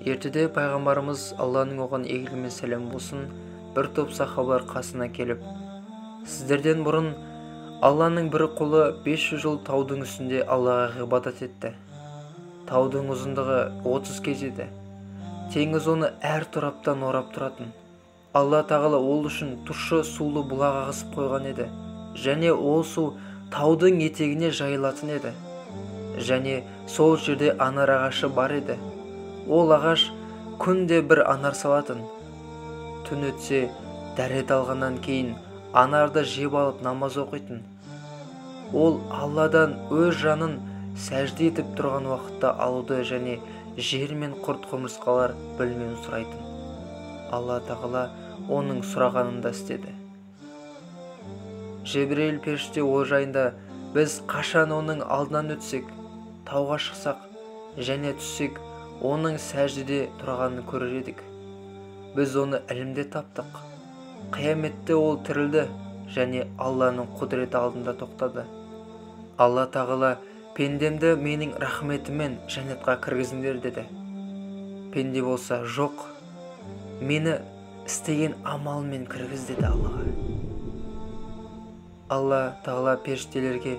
Ертеде пайғамбарымыз, Алланың оған игілігі мен сәлем болсын, бір топ сахабалар қасына келіп, сіздерден бұрын Алланың бір құлы 500 жыл таудың үстінде Аллаға ғибадат етті. Таудың ұзындығы 30 кез еді. Теңіз оны әр тараптан орап тұратын. Алла тағала ол үшін тұщы сулы бұлақ ағызып қойған еді. Және ол су таудың етегіне жайылатын еді. Және сол жерде анар ағашы бар еді. Ол ағаш күнде бір анар салатын. Түн өтсе, дәрет алғаннан кейін анарды жеп алып намаз оқитын. Ол Алладан өз жанын сәжде етіп тұрған уақытта алуды және жер мен құрт құмырсқалар білмеуін сұрайтын. Алла тағала оның сұрағанын да істеді. Жебірейіл періште ол жайында, біз қашан оның алдынан өтсек, тауға шықсақ және түссек, оның сәждеде тұрғанын көрер едік. Біз оны ілімде таптық. Қияметте ол тірілді және Алланың құдіреті алдында тоқтады. Алла тағала, пендемді менің рахметіммен жәннатқа кіргізіңдер деді. Пенде болса, жоқ, мені істеген амалмен кіргіз деді Аллаға. Алла тағала періштелерге,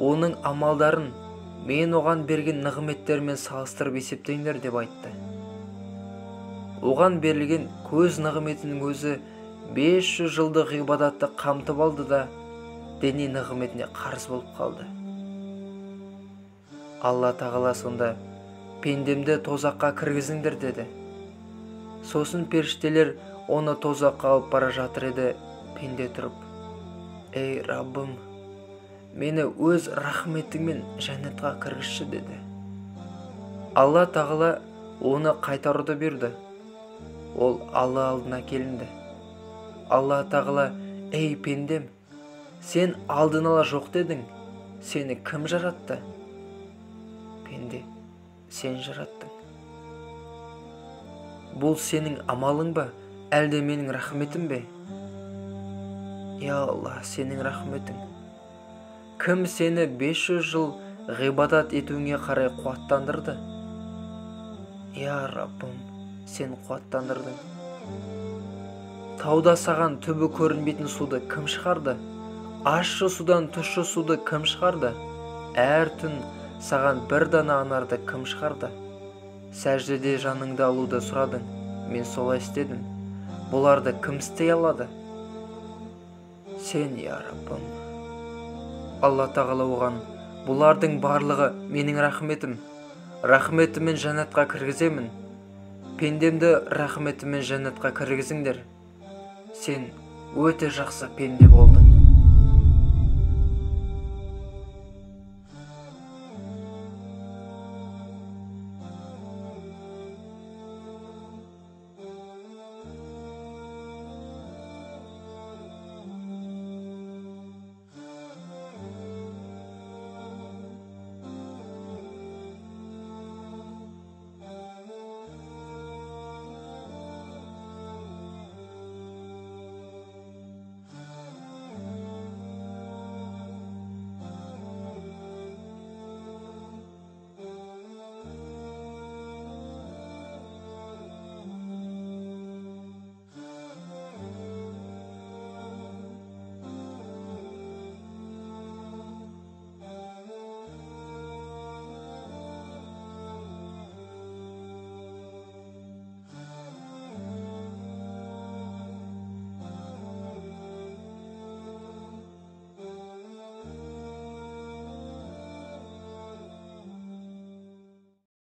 оның амалдарын мен оған берген нығметтермен салыстырып есептеңдер деп айтты. Оған берілген көз нығметінің өзі 500 жылдық ғибадатты қамтып алды да, дене нығметіне қарыз болып қалды. Алла тағала сонда, пендемді тозаққа кіргізіңдер деді. Сосын періштелер оны тозаққа алып бара жатыр еді, пенде тұрып, ей Раббым, мені өз рахметіңмен жәннатқа кіргізші деді. Алла тағала оны қайтаруды бұйырды. Ол Алла алдына келінді. Алла тағала, ей пендем, сен алдын ала жоқ дедің, сені кім жаратты? Пенде, сен жараттың. Бұл сенің амалың ба, әлде менің рахметім бе? Я Алла, сенің рахметің. Кім сені 500 жыл ғибадат етуіңе қарай қуаттандырды? Я Раббым, сен қуаттандырдың. Тауда саған түбі көрінбейтін суды кім шығарды? Ащы судан тұщы суды кім шығарды? Әр түн саған бір дана анарды кім шығарды? Сәждеде жаныңды алуды сұрадың, мен солай істедім. Бұларды кім істей алады? Сен, я Раббым. Алла тағала оған, бұлардың барлығы менің рахметім. Рахметіммен жәннатқа кіргіземін. Пендемді рахметіммен жәннатқа кіргізіңдер. Сен өте жақсы пенде болдың.